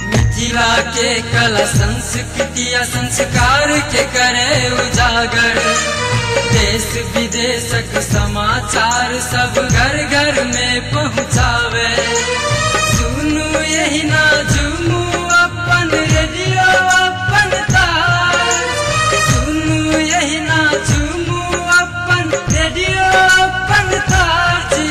मिथिला के कला संस्कृति संस्कार के करे उजागर, देश विदेशक समाचार सब घर घर में पहुँचावे। सुनू यही ना झूमू अपन रेडियो अपन तार, सुनू यही ना झूमू अपन रेडियो अपन तार। जी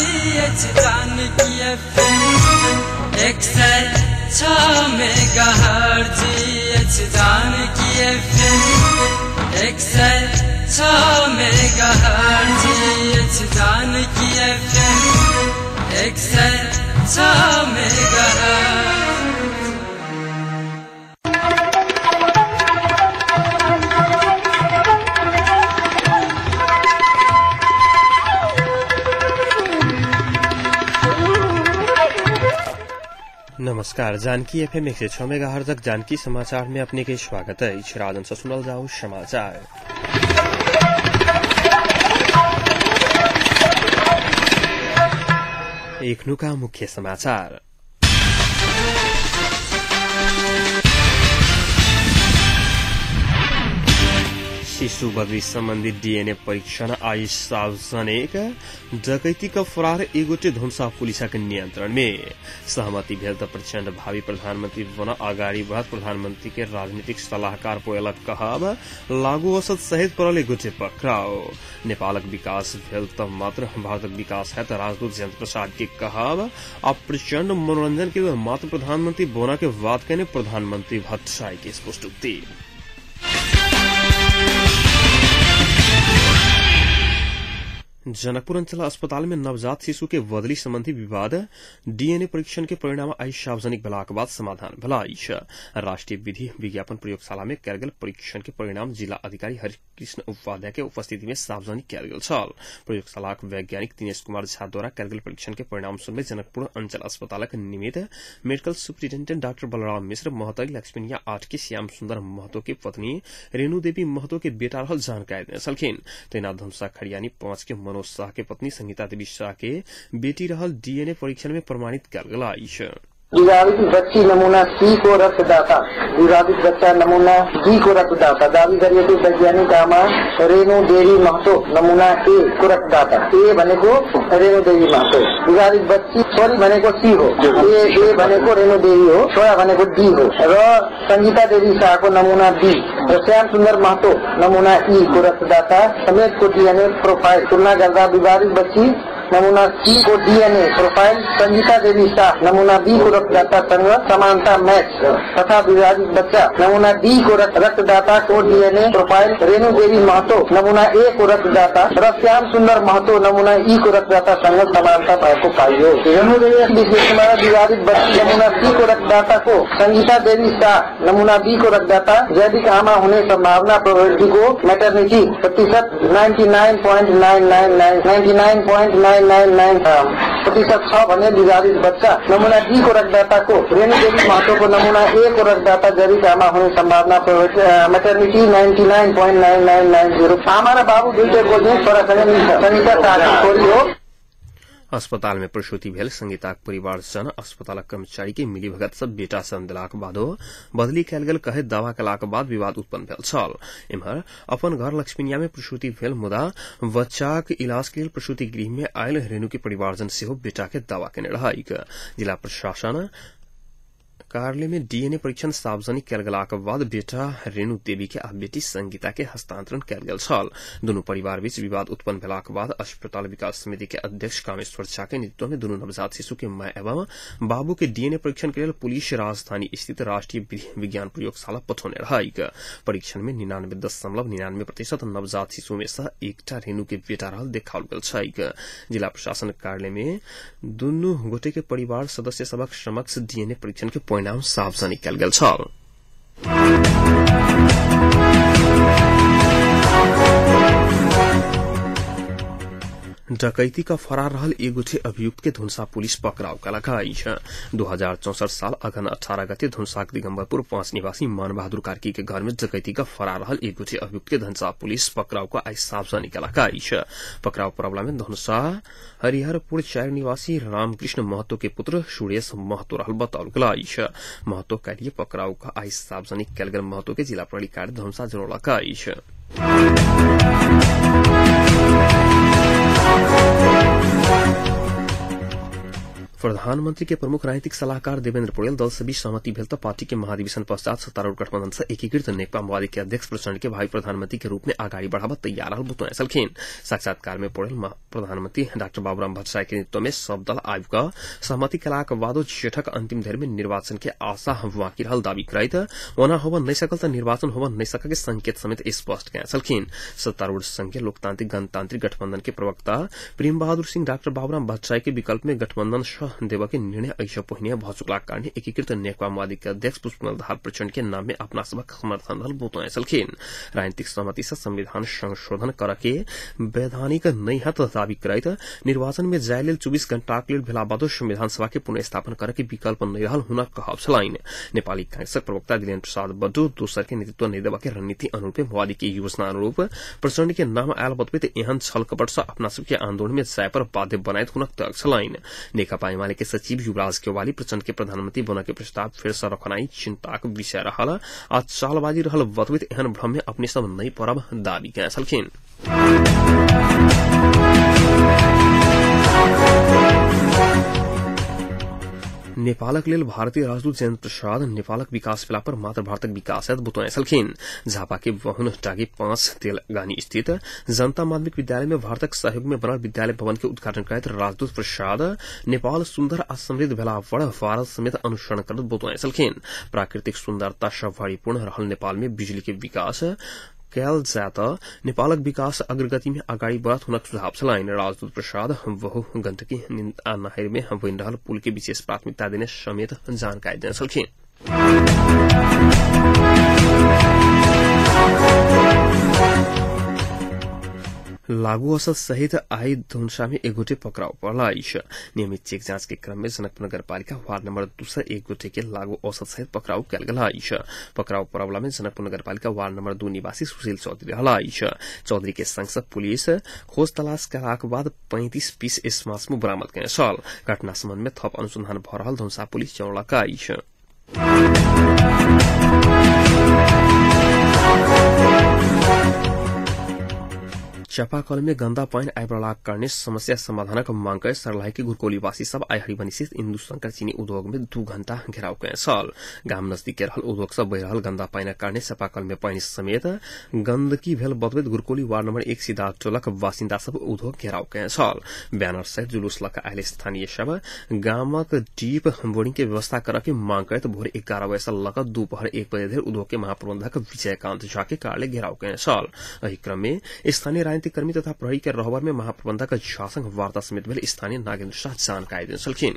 Janaki FM 106 megahertz, Janaki FM 106 megahertz, Janaki FM 106 megahertz. नमस्कार, जानकी एफएम 106 मेगाहर्ट्ज जानकी समाचार में अपने के स्वागत है। राजन से सुनल जाओ समाचार। एखनुका मुख्य समाचार। शिशु बदली सम्बन्धी डीएनए परीक्षण आई सार्वजनिक, डकैती क फरार एगोटे धुम्सा पुलिसक नियंत्रण में। सहमति भेल त प्रचण्ड भावी प्रधानमंत्री बन अगाडि बढ़त प्रधानमंत्री के राजनीतिक सलाहकार पोयलक कहब, लागू औसत सहित पड़ल एगोटे पकड़ाओ। नेपालक विकास भेल त मात्र भारतक विकास है त राजदूत जयंत प्रसाद के कहब, आ प्रचण्ड मनोरंजन के मात्र प्रधानमंत्री बना के बात कने प्रधानमंत्री भट्टराई के स्पष्टोक्ति। जनकपुर अंचल अस्पताल में नवजात शिशु के बदली संबंधी विवाद डीएनए परीक्षण के परिणाम आई सार्वजनिक भेलाक बाद समाधान भेल अछि। राष्ट्रीय विधि विज्ञापन प्रयोगशाला में कयल गेल परीक्षण के परिणाम जिला अधिकारी हरिकृष्ण उपाध्याय के उपस्थिति में सार्वजनिक कयल गेल छल। प्रयोगशालाक वैज्ञानिक दिनेश कुमार झा द्वारा कयल गेल परीक्षण के परिणाम सुनमे जनकपुर अंचल अस्पतालक निमित्त medical superintendent doctor Balram Mishra Mahtari Laxminiya 8 के श्याम सुन्दर महतो के पत्नी रेणु देवी महतो के बेटा रहल जानकारी देने छलखिन। तहिना धनुषा खरियानी 5 के मनोज शाह के पत्नी संगीता देवी शाह के बेटी रहल डीएनए परीक्षण में प्रमाणित कयल गेल अछि। विवादित बच्ची नमूना सी को रक्तदाता, विवादित बच्चा नमूना डी को रक्तदाता, दावी गरिएको वैज्ञानिक आमा रेणु देवी महतो नमूना ए को रक्तदाता, ए भनेको रेणु देवी महतो, विवादित बच्ची छोरी भनेको सी हो, ए भनेको रेणु देवी हो, छोरा भनेको डी हो र संगीता देवी शाहको नमूना बी र श्याम सुन्दर महतो नमूना ई को रक्तदाता समेतको डीएनए प्रोफाइल तुलना गर्दा विवादित बच्ची नमूना सी को डीएनए प्रोफाइल संगीता देवी शाह नमूना बी को रक्तदातासँग समानता मैच तथा विवादित बच्चा नमूना डी को रक्तदाता को डीएनए प्रोफाइल रेणु देवी महतो नमूना ए को रक्तदाता र श्याम सुन्दर महतो नमूना ई को रक्तदातासँग समानता भएको पाइयो। रेणु देवी विश्लेषणमा विवादित बच्ची नमूना सी को रक्तदाता को संगीता देवी शाह नमूना बी को रक्तदाता जैविक आमा हुने सम्भावना प्रवृत्तिको मेटर्निटी प्रतिशत 99.999 99.999% छ भने विवादित बच्चा नमूना डी को रक्तदाताको रेणु देवी महतोको नमूना ए को रक्तदाता जैविक आमा हुने सम्भावना मेटर्निटी 99.9990। आमा र बाबु दुईटैको चाहिँ छोरासँग मिल्छ। संगीता शाहको छोरी हो। अस्पताल में प्रसूति भेल संगीताक परिवारजन अस्पतालक कर्मचारी के मिलीभगत सँ बेटा जन्म देलाक बादो बदली कयल गेल कहैत दावा कयलाक बाद विवाद उत्पन्न भेल छल। एम्हर अपन घर लक्ष्मीनिया में प्रसूति भेल मुदा बच्चाक इलाज के लेल प्रसूति गृह में आयल रेणु के परिवारजन सेहो बेटा के दावा केने रहैक। जिला प्रशासन कार्यालय में डीएनए परीक्षण सार्वजनिक कयल गेलाक बाद बेटा रेणु देवी के आ बेटी संगीता के हस्तांतरण कयल गेल छल। दुनू परिवार बीच विवाद उत्पन्न भेलाक बाद अस्पताल विकास समिति के अध्यक्ष कामेश्वर झा के नेतृत्व में दुनू नवजात शिशु के माय एवं बाबू के डीएनए परीक्षण के लेल पुलिस राजधानी स्थित राष्ट्रीय विज्ञान प्रयोगशाला पठौने रहैक। परीक्षण में 99.99% नवजात शिशु में सँ एकटा रेणु के बेटा रहल देखाओल गेल छैक। जिला प्रशासन कार्यालय में दुनू गोटे के परिवार सदस्य सभक समक्ष डीएनए परीक्षण के परिणाम सार्वजनिक कयल गेल छल। डकैती का फरार रहल एक गोटे अभियुक्त के धुनसा पुलिस पकड़ाव कलक अछि। 2064 साल अगहन 18 गते धुनसाक दिगम्बरपुर 5 निवासी मानबहादुर कार्की के घर में डकैती का फरार रहल एक गोटे अभियुक्त के धनसा पुलिस पकड़ाव का आई सार्वजनिक कलक अछि। पकड़ाव प्रबला में धनुषा हरिहरपुर 4 निवासी रामकृष्ण महतो के पुत्र सुरेश महतो रहल बताओल गेल अछि। महतो के पकड़ाव का आई सार्वजनिक कयल गेल महतो के जिला प्रहरी कार्य धनुषा जनौलक अछि। प्रधानमंत्री के प्रमुख राजनीतिक सलाहकार देवेन्द्र पौडेल दल से भी सहमति भेल त पार्टी के महाधिवेशन पश्चात सत्तारूढ़ गठबंधन से एकीकृत नेकपा माओवादी के अध्यक्ष प्रचण्ड के भावी प्रधानमंत्री के रूप में अगाडि बढ़ाव तैयार रहल बतौने छलखिन। साक्षात्कार में पौडेल प्रधानमंत्री डाक्टर बाबूराम भट्टराई के नेतृत्व में सब दल आबि क सहमति कलाक बादो जेठक अंतिम धरि में निर्वाचन के आशा बाँकी रहल दावी करैत ओना होब नहि सकल त निर्वाचन होब नहि सकल के संकेत समेत स्पष्ट कयने छलखिन। सत्तारूढ़ संघीय लोकतांत्रिक गणतांत्रिक गठबंधन के प्रवक्ता प्रेम बहादुर सिंह डाक्टर बाबूराम भट्टराई के विकल्प में गठबंधन देव के निर्णय ऐसा पहिने भ चुकलाक कारण एकीकृत नेकपा माओवादी के अध्यक्ष पुष्पकमल दाहाल प्रचण्ड के नाम में अपना सबक समर्थन रहल बतौने छलखिन। राजनीतिक सहमति से संविधान संशोधन कर के वैधानिक नहि हत दावी करैत निर्वाचन में जाय लेल 24 घंटाक लेल भेला बादो संविधान सभा के पुनर्स्थापन कर के विकल्प नहि रहल हुनक कहब छलनि। नेपाली कांग्रेसक प्रवक्ता दिलेन्द्र प्रसाद बड्डू दोसर के नेतृत्व नहि देबा के रणनीति अनुरूप माओवादी के योजना अनुरूप प्रचण्ड के नाम आयल बतबैत एहन छल कपट सँ अपना सबके आंदोलन में जाय पर बाध्य बनाइत हुनक तर्क छलनि। नेकपा एमाले के सचिव युवराज केवाली प्रचण्ड के प्रधानमंत्री बन के प्रस्ताव फेर से रखनाई चिंताक विषय रहल आ चालबाजी रहल बतबैत एहन भ्रम में अपने सब नहि पड़ब दावी कयने छलखिन। नेपालक लेल भारतीय राजदूत जयन्त प्रसाद नेपालक विकास भेला पर मात्र भारतक विकास हैत बतौने छलखिन। झापा के बहुन टागी 5 तेलगानी स्थित जनता माध्यमिक विद्यालय में भारतक सहयोग में बनल विद्यालय भवन के उद्घाटन करैत राजदूत प्रसाद नेपाल सुन्दर आ समृद्ध भेला पर भारत समेत अनुसरण करत बतौने छलखिन। प्राकृतिक सुन्दरता सँ भरिपूर्ण रहल नेपाल में बिजली के विकास कयल जाय त नेपालक विकास अग्रगति में अगाडि बढ़त हुनक सुझाव छलनि। राजदूत प्रसाद बहु गण्डकी आ नहर में बनि रहल पुल के विशेष प्राथमिकता देने समेत जानकारी देने छलखिन। लागू औषध सहित आई धनुषा में एक गोटे पकड़ाव पड़ल अछि। नियमित चेक जांच के क्रम में जनकपुर नगरपालिका वार्ड नंबर 2 से एक गोटे के लागू औषध सहित पकड़ाव कयल गेल अछि। पकड़ाव पड़वला में जनकपुर नगरपालिका वार्ड नंबर 2 निवासी सुशील चौधरी रहल अछि। चौधरी के संग से पुलिस खोज तलाश कयलाक बाद 35 पीस स्मासमू बरामद कयने छल। घटना संबंध में थप अनुसंधान भ रहल धनुषा पुलिस जनौलक अछि। चापाकल में गंदा पानि आबि रहलाक कारणे समस्या समाधानक मांग कर सर्लाही के घुरकोलीवासी सब आई हरिबनी स्थित इंदु शंकर चीनी उद्योग में 2 घंटा घेराव कयने छल। गाम नजदीक के रहल उद्योग से बहि रहल गंदा पानिक कारणे चापाकल में पानि समेत गंदगी भेल बतबैत घुरकोली वार्ड नंबर 1 सीधा टोलक बासिन्दा सब उद्योग घेराव कयने छल। बैनर सहित जुलूस लऽ आयल स्थानीय सब गामक डीप बोरिंग के व्यवस्था करऽ के मांग करैत भोर 11 बजे से लऽ कऽ दुपहर 1 बजे धरि उद्योग के महाप्रबंधक विजयकांत झा के कार्यालय घेराव कयने छल। एहि क्रम में स्थानीय राजनीतिक कर्मी तथा प्रहरी के रहबर में महाप्रबंधक झा संग वार्ता समेत भेल स्थानीय नागेन्द्र शाह जानकारी देने छलखिन।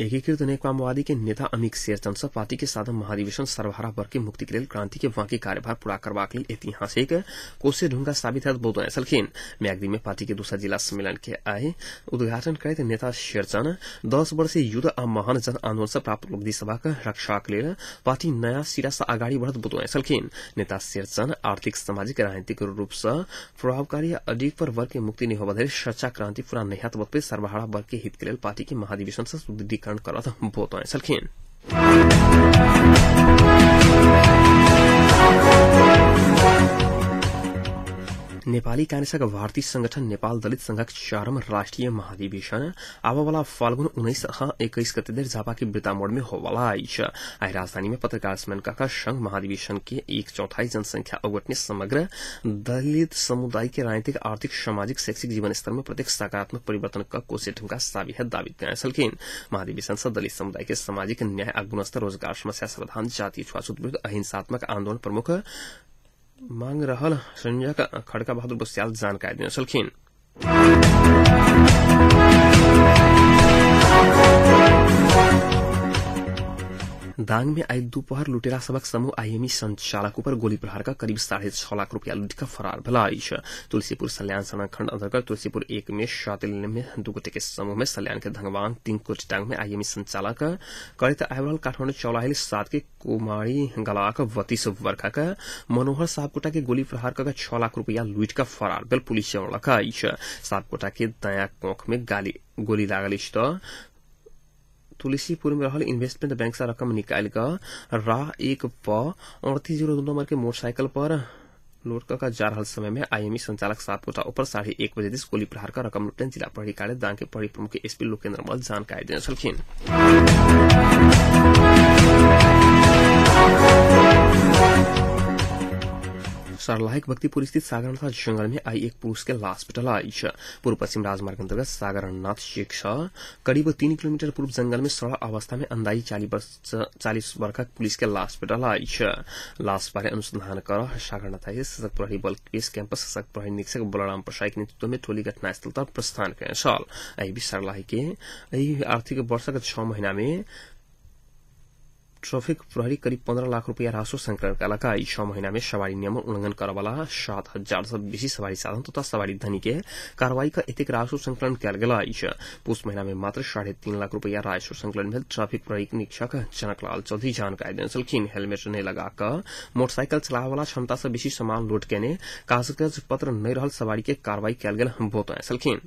एकीकृत नेकपा माओवादी के नेता अमित शेरचन से पार्टी के साधन महाधिवेशन सर्वहारा वर्ग के मुक्ति के लेल क्रांति के बाकी कार्यभार पूरा करबाक लेल ऐतिहासिक कोसे ढुंगा साबित हैत बतौने छलखिन। म्याग्दी में पार्टी के दूसरा जिला सम्मेलन के आइ उद्घाटन करैत नेता शेरचन 10 वर्षीय युद्ध आ महान जन आंदोलन से प्राप्त उपलब्धि सभाक रक्षाक लेल पार्टी नया सिरा से अगाडि बढ़त बतौने छलखिन। नेता शेरचन आर्थिक सामाजिक राजनीतिक रूप से प्रभावकारी अडिग पर वर्ग के मुक्ति नहि होबा धरि सच्चा क्रांति पूरा नहि हैत बतबैत सर्वहारा वर्ग के हित के लेल पार्टी के महाधिवेशन से सुदृढ़ीकरण करत बतौने छलखिन। नेपाली कांग्रेसक भारतीय संगठन नेपाल दलित संघक चारम राष्ट्रीय महाधिवेशन आबऽवाला फाल्गुन 19 आ 21 गते धरि झापा के वृतामोड़ में होवाला अछि। आइ राजधानी में पत्रकार सम्मेलन कऽ संघ महाधिवेशन के 1/4 जनसंख्या ओगटने समग्र दलित समुदाय के राजनीतिक आर्थिक सामाजिक शैक्षिक जीवन स्तर में प्रत्यक्ष सकारात्मक परिवर्तन क कोसे ढुंगा साबित है दावी कयने छलखिन। महाधिवेशन से दलित समुदाय के सामाजिक न्याय आ गुणस्तर रोजगार समस्या समाधान जातीय छुआछूत विरुद्ध अहिंसात्मक आंदोलन प्रमुख मांग रहल संयोजक खड़का बहादुर बस्याल जानकारी देने छलखिन। दांग में आई दोपहर लुटेरा सबक समूह आईएमई संचालक पर गोली प्रहार का करीब 6.5 लाख रुपया लूट का फरार भेला अछि। तुलसीपुर सल्यान सड़क अंतर्गत तुलसीपुर 1 में शातिल में 2 गोटे के समूह में सल्यान के धंगवांग 3 कोटिटांग में आईएमई संचालक करैत आबि रहल काठमांडू चौलाहिल 7 के कुमारी गलाक 32 वर्षा का मनोहर सापकोटा के गोली प्रहार कर 6 लाख रुपया लूट का फरार भेल पुलिस जनौलक अछि। सापकोटा के दायां कोख में गोली लागल अछि त तुलसीपुर में रहल इन्वेस्टमेंट बैंक से रकम निकाल कऽ रा 1 प 3802 नंबर के मोटरसाइकिल पर लोड कऽ जा रहल समय में आईएमई संचालक सापकोटा ऊपर 1:30 बजे दिस गोली प्रहार कर रकम लुटन जिला प्रहरी कार्यालय दांग के प्रहरी प्रमुख एसपी लोकेन्द्र मल्ल जानकारी देने छलखिन। सर्लाहीक भक्तिपुर स्थित सागरनाथ जंगल में आई एक पुरुष के लाश भेटल अछि। पूर्व पश्चिम राजमार्ग अंतर्गत सागरनाथ चेक करीब 3 किलोमीटर पूर्व जंगल में सड़ल अवस्था में अंदाजी 40 वर्षक पुलिस के लाश भेटल अछि। लाश बारे अनुसंधान कर सागरनाथ सशक्त प्रहरी बल बेस कैंपस सशक्त प्रहरी निरीक्षक बलराम प्रसाई के नेतृत्व में टोली घटनास्थल पर प्रस्थान कयने छल। एहि बीच सर्लाही के एहि आर्थिक वर्षक 6 महीना में ट्रैफिक प्रहरी करीब 15 लाख रुपया राजस्व संकलन कयलक। 6 महीना में सवारी नियम उल्लंघन करवाला 7,000 सँ बेसी सवारी साधन तथा सवारी धनी के कार्रवाई क एतेक राजस्व संकलन कयल गेल अछि। पुष महीना में मात्र 3.5 लाख रुपया राजस्व संकलन भेल ट्रैफिक प्रहरी निरीक्षक जनकलाल चौधरी जानकारी देने छलखिन। हेलमेट नहि लगा कऽ मोटरसाइकिल चलाबयवला क्षमता सँ बेसी सामान लोड केने कागज पत्र नहि रहल सवारी के कार्रवाई कयल गेल बतौने छलखिन।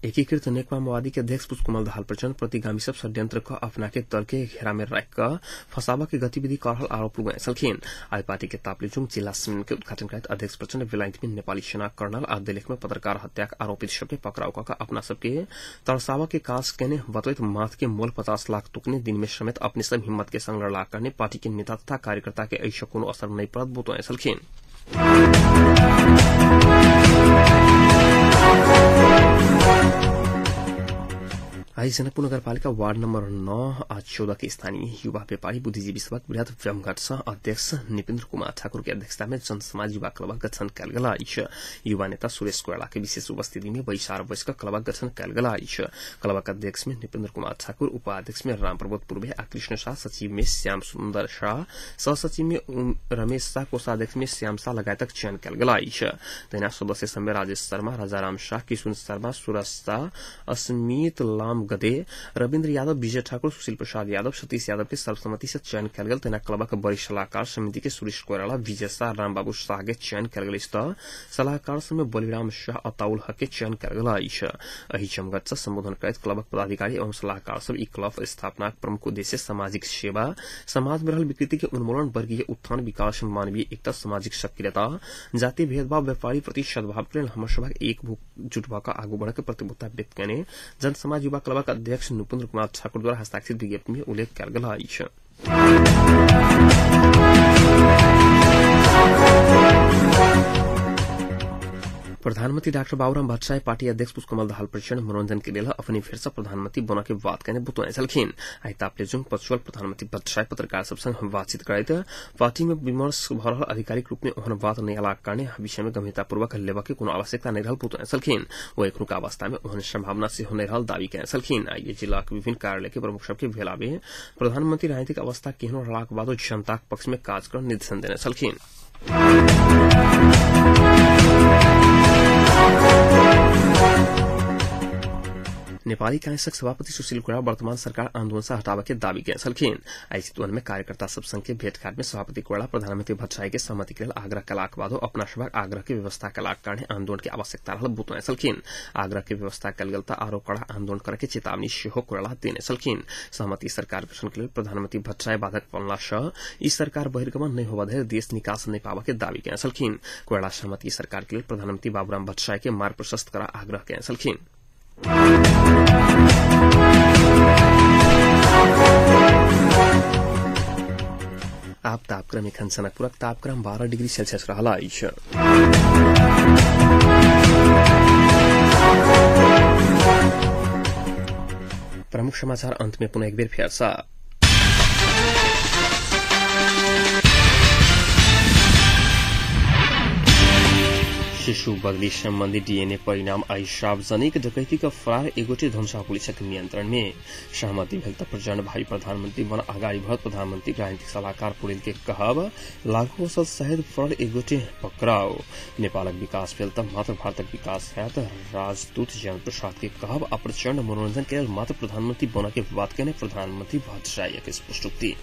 एकीकृत नेकपा माओवादी के अध्यक्ष पुष्पकमल दाहाल प्रचण्ड प्रतिगामी सब षड्यंत्र क अपना के दल के घेरा में राखि कऽ फंसाबऽ के गतिविधि कऽ रहल आरोप लगौने छलखिन। आइ पार्टी के ताप्लेजुङ जिला सम्मेलन के उद्घाटन करैत अध्यक्ष प्रचण्ड बेलायत में नेपाली सेना कर्नल आ दैलेख में पत्रकार हत्याक आरोपित सबके पकड़ाव कऽ कऽ अपना सबके तरसाबऽ के काज केने बतबैत माथ के मोल 50 लाख तोकने दिन में समेत अपने सब हिम्मत के संग लड़ला करने पार्टी के नेता तथा कार्यकर्ता के एहि कोनो असर नहि पड़त बतौने छलखिन। आई जनकपुर नगरपालिका वार्ड नंबर 9 आ 14 के स्थानीय युवा व्यापारी बुद्धिजीवी सभक वृहत जमघट सँ अध्यक्ष निपेन्द्र कुमार ठाकुर के अध्यक्षता में जनसमाज युवा क्लबक गठन कयल गेल अछि। युवा नेता सुरेश कोइराला के विशेष उपस्थिति में बैसार बैस कऽ क्लबक गठन कयल गेल अछि। क्लबक अध्यक्ष में निपेन्द्र कुमार ठाकुर, उपाध्यक्ष में रामप्रबोध पूर्वे आ कृष्ण शाह, सचिव में श्याम सुन्दर शाह, सहसचिव में रमेश शाह, कोषाध्यक्ष में श्याम शाह लगायतक चयन कयल गेल अछि। तहिना सदस्य सभ में राजेश शर्मा, राजाराम शाह, किशुन शर्मा, सूरज शाह, अस्मित लाम गदे, रविन्द्र यादव, विजय ठाकुर, सुशील प्रसाद यादव, सतीश यादव के सर्वसम्मति से चयन कयल गेल। तहिना क्लबक वरिष्ठ सलाहकार समिति के सुरेश कोइराला, विजय शाह, रामबाबू शाह के चयन कयल गेल अछि त सलाहकार सभ में बलिराम शाह, अताउल हक के चयन कयल गेल अछि। एहि जमघट सँ संबोधन करैत क्लबक पदाधिकारी एवं सलाहकार सब ई क्लब स्थापनाक प्रमुख उद्देश्य सामाजिक सेवा, समाज में रहल विकृति के उन्मूलन, वर्गीय उत्थान, विकास, मानवीय एकता, सामाजिक सक्रियता, जाति भेदभाव, व्यापारी प्रति सद्भाव के लेल हमर सभक एकजुट भऽ कऽ आगू बढ़य के प्रतिबद्धता व्यक्त कयने जनसमाज युवा क्लबक अध्यक्ष नुपेन्द्र कुमार ठाकुर द्वारा हस्ताक्षरित विज्ञप्ति में उल्लेख कयल गेल अछि। प्रधानमंत्री डाक्टर बाबूराम भट्टराई पार्टी अध्यक्ष पुष्पकमल दाहाल प्रचण्ड मनोरंजन के लेल अपने फेर से प्रधानमंत्री बनऽ के बात कयने बतौने छलखिन। आइ ताप्लेजुङ पचुअल प्रधानमंत्री भट्टराई पत्रकार सब संग बातचीत करैत पार्टी में विमर्श भऽ रहल आधिकारिक रूप में ओहन बात नहि अयलाक कारणे विषय में गंभीरतापूर्वक लेबऽ के कोनो आवश्यकता नहि रहल बतौने छलखिन। ओ एखनुका अवस्था में ओहन संभावना सेहो नहि रहल दावी कयने छलखिन। आइ जिलाक विभिन्न कार्यालय के प्रमुख सबके भेला में प्रधानमंत्री राजनीतिक अवस्था केहनो रहलाक बादो जनताक पक्ष में काज कर निर्देशन देने छलखिन। नेपाली कांग्रेसक सभापति सुशील कोइराला वर्तमान सरकार आंदोलन से हटाबऽ के दावी कयने छलखिन। आइ चितवन में कार्यकर्ता सब संग के भेंटघाट में सभापति कोइराला प्रधानमंत्री भट्टराई के सहमति के लेल आग्रह कयलाक बादो अपना सभक आग्रह के व्यवस्था कयलाक कारणे आंदोलन के आवश्यकता रहल बतौने छलखिन। आग्रह के व्यवस्था कयल गेल तऽ आरो कड़ा आंदोलन करय के चेतावनी सेहो कोइराला देने छलखिन। सहमति सरकार गठन के लेल प्रधानमंत्री भट्टराई बाधक बनला सँ ई सरकार बहिर्गमन नहि होबय धरि देश निकास नहि पाबऽ के दावी कयने छलखिन। कोइराला सहमति सरकार के लेल प्रधानमंत्री बाबूराम भट्टराई के मार्ग प्रशस्त करऽ आग्रह कयने छलखिन। आप तापक्रम एखन जनकपुरक तापक्रम 12 डिग्री सेल्सियस रहल अछि। प्रमुख समाचार अंत में पुनः एक बेर फेर सँ। शिशु बदली सम्बन्धी डीएनए परिणाम आई सार्वजनिक। डकैती का फरार एगोटे धनुषा पुलिसक नियंत्रण में। सहमति भेल त प्रचण्ड भावी प्रधानमंत्री बन अगाडि बढ़त प्रधानमंत्री राजनीतिक सलाहकार पुरेल के कहब। लागू औषध सहित फरल एगोटे पकड़ाओ। नेपालक विकास भेल त मात्र भारतक विकास हैत राजदूत जयंत प्रसाद के कहब। आ प्रचण्ड मनोरंजन के लेल मात्र प्रधानमंत्री बन के बात केने प्रधानमंत्री भट्टराईक स्पष्टोक्ति।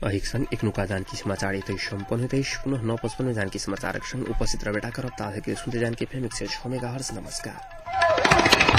अहिक संग एखनुका जानकी समाचार एतै सम्पन्न होइत अछि। पुनः 9:55 में जानकी समाचारक संग उपस्थित रहबेटा करब। ताधरि सुनते जानकी एफएम 106 मेगाहर्ट्ज। नमस्कार।